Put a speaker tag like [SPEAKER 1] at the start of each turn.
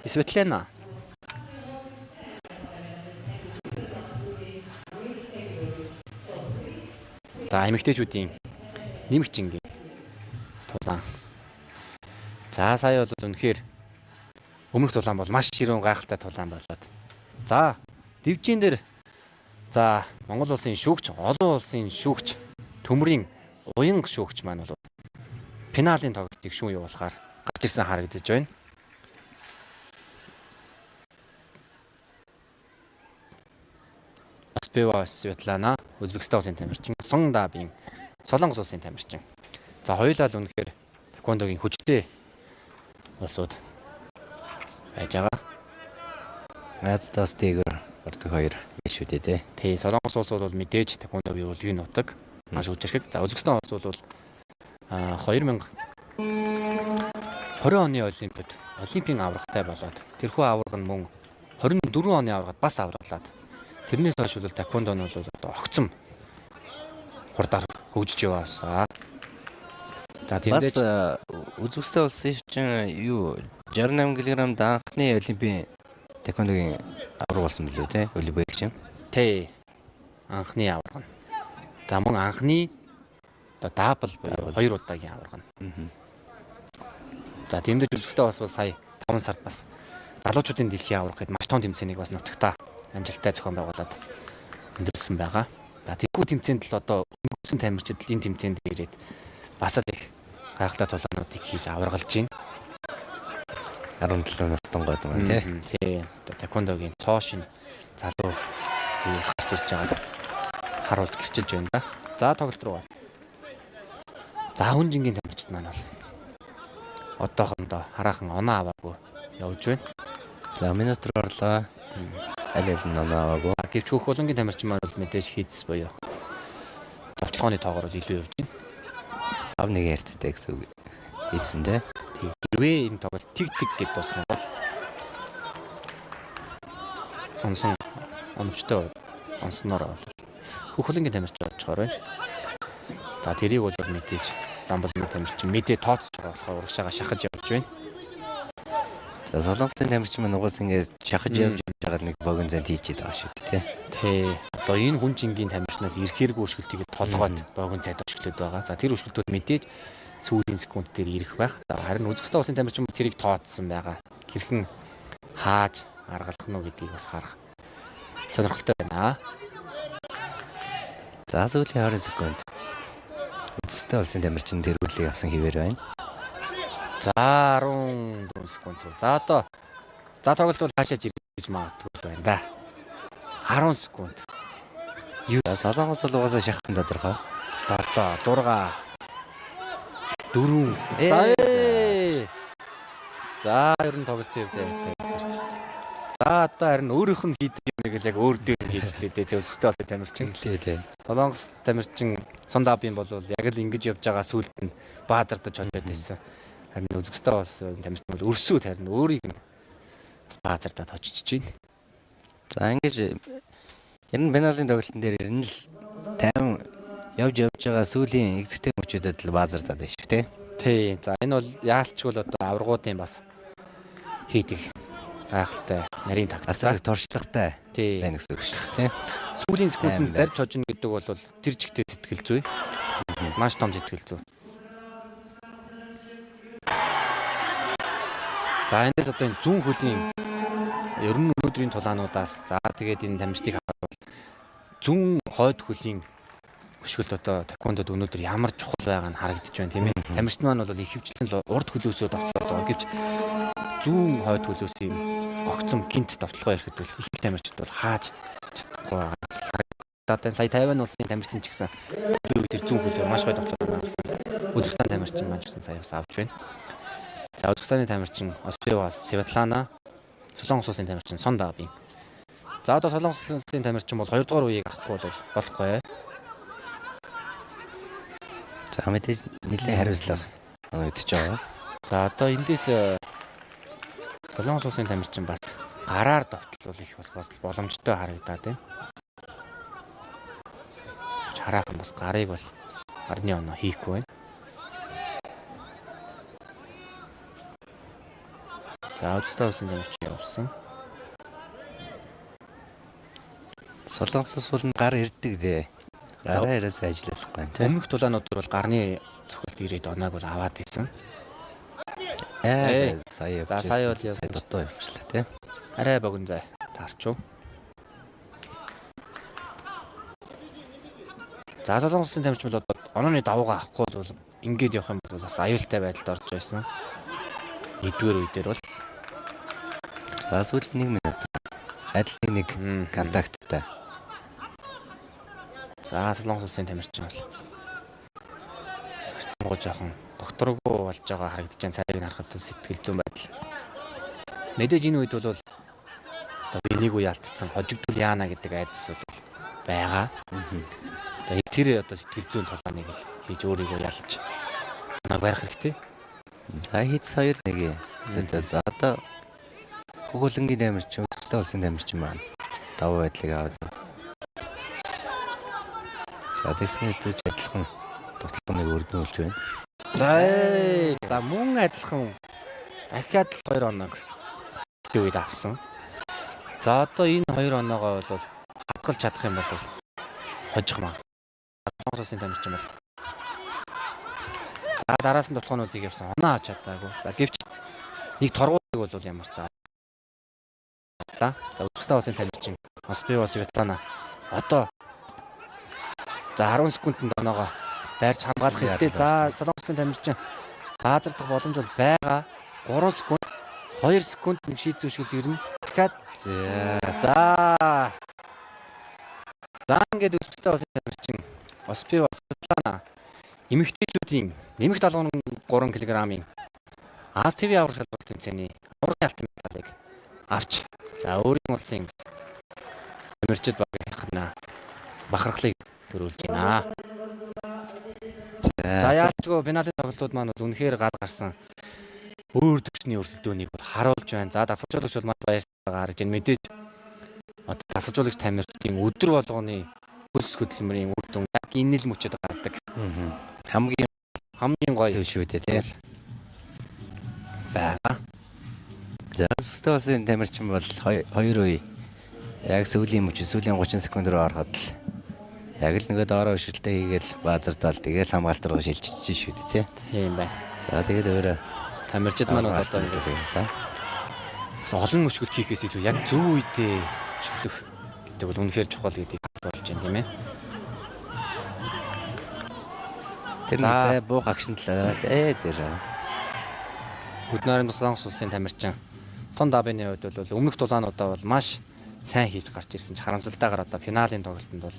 [SPEAKER 1] Светлана. За эмэгтэйчүүдийн нэмэгчингийн тулаан. За сая бол үнэхээр өмнөх тулаан бол маш ширүүн гайхалтай тулаан болоод. За дивжин дээр за Монгол улсын шүүгч, олон улсын шүүгч, төмрийн уянга шүүгч маань бол финалийн тоглолтыг шүүн явуулахаар гарч ирсэн харагдаж байна. Оспева Светлана, Өзбекстан улсын тамирчин, Сун Дабын Солонгос улсын тамирчин. За хоёулаа л үнэхээр тэквондогийн хүчтэй улсууд байж байгаа.
[SPEAKER 2] Аз даас дээгүүр ордог хоёр биш үү дээ.
[SPEAKER 1] Тий, Солонгос улс бол мэдээж тэквондогийн үлгийн нутаг маш хүчирхэг. За Өзбекстан улс бол 2020 оны олимпиад олимпийн аврагтай болоод тэрхүү аварга нь мөн 24 оны аваргад бас авраглаад тэрнээс хойш бол тэквондо нь бол одоо огцом хурдаар хөгжиж яваасаа. За
[SPEAKER 2] Бас
[SPEAKER 1] тэндээ
[SPEAKER 2] Өзбекстан улсын чинь юу 68 кг анхны олимпийн тэквондогийн аварга болсон билүү те? Олимпик чинь.
[SPEAKER 1] Тий анхны аварга нь. За мөн анхны одоо double буюу хоёр удаагийн аварга нь. За тэмдэж Өзбекстан бас сая 5 сард бас залуучуудын дэлхийн аварга гээд маш том тэмцээнийг бас нутагтаа амжилттай зохион байгуулад өндөрлсөн байгаа. За тэрхүү тэмцээнд л одоо өнгөрсөн тамирчид л энэ тэмцээнд ирээд бас л их гайхалтай тулаануудыг хийж аваргалж байна.
[SPEAKER 2] 17 настан гойд маань те.
[SPEAKER 1] Тий. Одоо тэквондогийн цоо шин залуу үе гарч ирж байгааг харуулж гэрчилж байна да. За тоглолт руу. За хүн жингийн тамирчид маань бол одоохондоо хараахан оноо аваагүй явж байна.
[SPEAKER 2] За минут руу орлоо. Аль аль нь оноо аваагүй.
[SPEAKER 1] За гэвч хөх болонгийн тамирчин маань бол мэдээж хийдс буюу довтлогооны тоогоор бол илүү явж байна.
[SPEAKER 2] Ав нэг ярьцтай гэсэн үг. Ийдсэн те.
[SPEAKER 1] Тий. Хэрвээ энэ тоглолт тэг тэг гэд дуусах юм бол онсон оновчтой онсноор бол хөх болонгийн тамирчин очихоор байна. За тэрийг бол мэдээж Ламбалны тамирчин мэдээ тооцож байгаа болохоор урагшаага шахаж явж байна.
[SPEAKER 2] За Солонгосын тамирчин маань угаас ингээд шахаж явж явж байгаа л нэг богино занд хийчихэд байгаа шүү дээ те.
[SPEAKER 1] Тий. Одоо энэ хүн жингийн тамирчнаас ирэхэргүй өшгөлтийг толгойд богино зайд өшгөлөд байгаа. За тэр өшгөлтүүд мэдээж сүүлийн секунд дээр ирэх байх. За харин Өзбекстан улсын тамирчин бол тэрийг тооцсон байгаа. Хэрхэн хааж аргалах нь уу гэдгийг бас харах сонирхолтой байна.
[SPEAKER 2] За сүүлийн 20 секунд. Өзбекстан улсын тамирчин тэргүүлийг авсан хэвээр байна.
[SPEAKER 1] За 14 секунд руу. За одоо за тоглолт бол хаашаа жирэж магадгүй л байна да. 10 секунд. 9
[SPEAKER 2] За Солонгос бол угаасаа шахах нь тодорхой.
[SPEAKER 1] 7 6 4 секунд.
[SPEAKER 2] Ээ,
[SPEAKER 1] За ээ. За ер нь тоглолтын хэв заяатай гарчлаа. За одоо харин өөрийнх нь хийдэг юмыг л яг өөр дээр нь хийж лээ дээ. Тэг өсөлтөө бас тамирчин.
[SPEAKER 2] Тэглээ те.
[SPEAKER 1] Солонгос тамирчин Сундабын бол яг л ингэж явж байгаа сүлд нь баазардаж очиод байсан. Харин Өзбекстан бас тамирчин бол өрсүүд харин өөрийг нь бас баазардаад очиж байна.
[SPEAKER 2] За ингэж ер нь пеналын тоглолтын дээр ер нь л 50 явж явж байгаа сүүлийн экзэгтэй мөчүүдэд л баазардаад байна шүү те.
[SPEAKER 1] Тий. За энэ бол яалчгүй л одоо аваргуудын бас хийдэг гайхалтай нарийн тактик.
[SPEAKER 2] Асар их туршлагатай
[SPEAKER 1] Тий.
[SPEAKER 2] байна гэсэн үг шүү дээ те.
[SPEAKER 1] Сүүлийн секундэд
[SPEAKER 2] Тайван
[SPEAKER 1] барьж хожино гэдэг бол тэр чигтээ сэтгэл зүй. Маш том сэтгэл зүй. За эндээс одоо энэ зүүн хөлийн ер нь өнөөдрийн тулаануудаас за тэгээд энэ тамирчдыг харвал зүүн хойд хөлийн өшгөлт одоо тэквондод өнөөдөр ямар чухал байгаа нь харагдаж байна тийм ээ. Тамирчид маань бол их хвчлэн л урд хөлөөсөө довтлоод байгаа. Гэвч зүүн хойд хөлөөс юм огцом гинт довтлогоо ирэхэд бол их тамирчид бол хааж чадахгүй байгаа харагдаад байна. Сая Тайван улсын тамирчин ч гэсэн би үе дээр зүүн хөлөөр маш гоё довтлогоо авсан. Өзбекстан тамирчин маань ч гэсэн сая бас авч байна. За Өзбекстаны тамирчин Оспева Светлана, Солонгос улсын тамирчин Сон Дабин. За одоо Солонгос улсын тамирчин бол 2 дугаар үеийг авахгүй бол болохгүй.
[SPEAKER 2] За мэдээж нэлээд хариуцлага оногдож байгаа.
[SPEAKER 1] За одоо эндээс Солонгос улсын тамирчин бас гараар довтлол их бас боломжтой харагдаад байна. Хараахан бас гарыг бол гарны оноо хийхгүй байна. За Өзбекстан улсын тамирчин явсан.
[SPEAKER 2] Солонгос улс нь гар ирдэг дээ. Гараа ирээс ажиллахгүй тийм.
[SPEAKER 1] Өмнөх тулаанууд бол гарны цохилт ирээд оноог бол аваад исэн.
[SPEAKER 2] Аа сая
[SPEAKER 1] За сая бол явсан.
[SPEAKER 2] Дутуу явчлаа тийм.
[SPEAKER 1] Арай богино зай таарчуу. За Солонгосын тамирчин бол одоо онооны давуугаа авахгүй бол ингээд явах юм бол бас аюултай байдалд орж байсан. Нэгдүгээр үе дээр бол
[SPEAKER 2] за сүүл 1 минут. Адил нэг контакттай.
[SPEAKER 1] За Солонгос улсын тамирчин бол сарцсангуу жоохон докторгүй болж байгаа харагдаж байна. Царайг нь харахад сэтгэл зүйн байдал. Мэдээж энэ үед бол одоо би нэг үе алдсан, хожигдвол яана гэдэг айдас бол байгаа. Одоо тэр одоо сэтгэл зүйн тулааныг л хийж өөрийгөө ялж намайг барих хэрэгтэй.
[SPEAKER 2] За хийц 2-1. За одоо Хөлөнгийн тамирчин, Өзбекстан улсын тамирчин маань давуу байдлыг аваад. За тэгсэн хэдэж адилхан тоглоомыг өрнүүлж байна.
[SPEAKER 1] За за мөн адилхан дахиад л 2 оног тэр үед авсан. За одоо энэ 2 оноогоо бол хадгалж чадах юм бол хожих маа. Солонгос улсын тамирчин бол за дараас нь тутгаануудыг явсан. Оноо авч чадаагүй. За гэвч нэг торгуулыг бол ямар ч за. За Өзбекстан улсын тамирчин Оспиева Светлана одоо за 10 секундэд оноогоо байрч хамгаалах хэрэгтэй. За Солонгосын тамирчин баазардах боломж бол байгаа. 3 секунд, 2 секунд нэг шийдвэршгэлт ирнэ. Дахиад за. За ингээд Өзбекстан улсын тамирчин Оспиева Светлана эмэгтэйчүүдийн нэмэх 73 кг-ийн Аз ТV аврах шалралт тэмцээний аврагын алтан медалийг авч за өөрийн улсын тамирчид багийнхнаа бахархлыг төрүүлж байна. За яалчгүй финалийн тоглолтууд маань бол үнэхээр гал гарсан өөр төвчний өрсөлдөөнийг бол харуулж байна. За дасгалжуулагч бол маш баяртай гарч байна. Мэдээж одоо дасгалжуулагч тамирчдын өдөр болгоны хөлс хөдөлмөрийн үр дүн яг энэ л мөчөд гардаг.
[SPEAKER 2] Хамгийн
[SPEAKER 1] гоё
[SPEAKER 2] зүйл шүү дээ тийм
[SPEAKER 1] байгаа.
[SPEAKER 2] За Өзбекстан улсын тамирчин бол хоёр үе яг сүүлийн мөч сүүлийн 30 секунд руу ороход л яг л нөгөө доороо өшөлтөө хийгээл баазардаал тэгэл хамгаалт руу шилжиж шүү дээ тий.
[SPEAKER 1] Тийм байна.
[SPEAKER 2] За тэгээд өөрөө
[SPEAKER 1] тамирчид маань бол одоо ингээд бас олон өшгөлт хийхээс илүү яг зөв үедээ өшгөлөх гэдэг бол үнэхээр чухал гэдгийг болж байна тийм ээ.
[SPEAKER 2] Тэр нэг зай буух агшин талаараа тэр.
[SPEAKER 1] Бүднарын Солонгос улсын тамирчин Сон Дабины хувьд бол өмнөх тулаануудаа бол маш сайн хийж гарч ирсэн ч харамсалтайгаар одоо финалийн тоглолтод бол